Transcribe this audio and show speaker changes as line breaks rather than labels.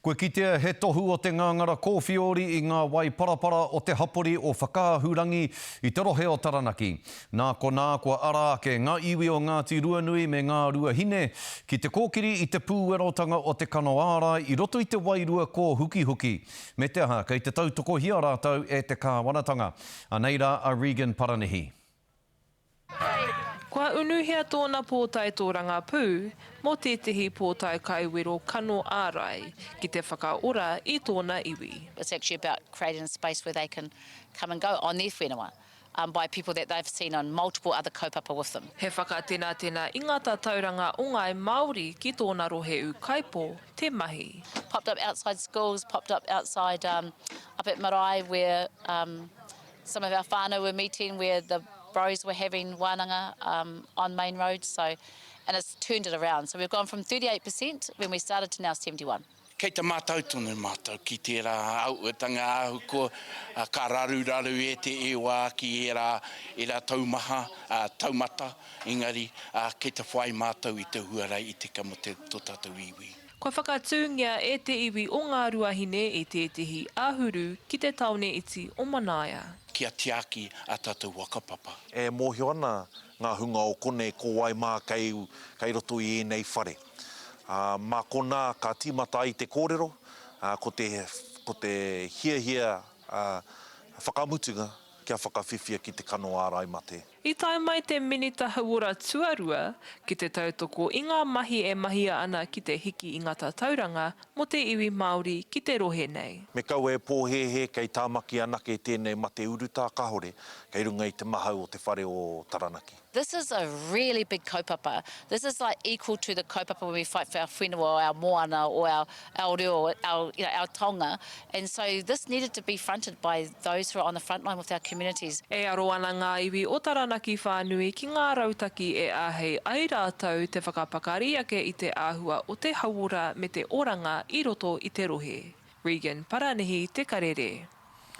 Kua kitea he tohu o te ngāngara kōwhiori i ngā wai parapara o te hapori o Whakaahurangi i te rohe o Taranaki. Nā konā kua ara ake ngā iwi o Ngāti Ruanui me Ngā Ruahine ki te kōkiri i te pūwerotanga o te kano ārai i roto i te wairua kōhukihuki. Me te aha, kei te tautokohia rātou e te kāwanatanga. Anei rā a Regan Paranihi.
Kua unuhia tōna pōtae tōrangapū mō tētehi pōtae kaiwero kano ārai ki te whakaora i tōna iwi.
It's actually about creating a space where they can come and go on their whenua um by people that they've seen on multiple other kaupapa with them.
He whakatenatena i ngā tatauranga o ngāi Māori ki tōna rohe ūkaipō te mahi.
Popped up outside schools, popped up outside um up at marae where um Some of our whānau were meeting where the bros were having wānanga um, on Main Road, so, and it's turned it around. So we've gone from 38% when we started to now 71.
Kei te mātau tonu mātou ki tērā āhuatanga ahakoa ka raruraru e te wā ki ērā, ērā taumaha, taumata, engari kei te whai mātou i te huarahi i tika mō te, tō tātou iwi.
Kua whakatūngia e te iwi o Ngāruahine i tētehi āhuru ki te tāone iti o Manaia.
Kia tiaki a tātou whakapapa.
E mōhio ana ngā hunga o konei ko wai mā kei, kei roto i ēnei whare. Ā, mā konā ka tīmata ai te kōrero, ā, ko te, ko te hiahia, ā, whakamutunga kia whakawhiwhia ki te kano ārai mate.
I tae mai te Minita Hauora Tuarua ki te tautoko i ngā mahi e mahia ana ki te hiki i ngā tatauranga mō te iwi Māori ki te rohe nei.
Me kaua e pōhēhē kei Tāmaki anake tēnei mate urutā, kahore, kei runga i te mahau o te whare o Taranaki.
This is a really big kaupapa. This is like equal to the kaupapa when we fight for our whenua or our moana or our our reo, our, you know, our taonga, and so this needed to be fronted by those who are on the front line with our communities.
E aro ana ngā iwi o Taranaki whānui ki ngā rautaki e āhei ai rātou te whakapakari ake i te āhua o te hauora me te oranga i roto i te rohe. Regan Paranihi Te Karere.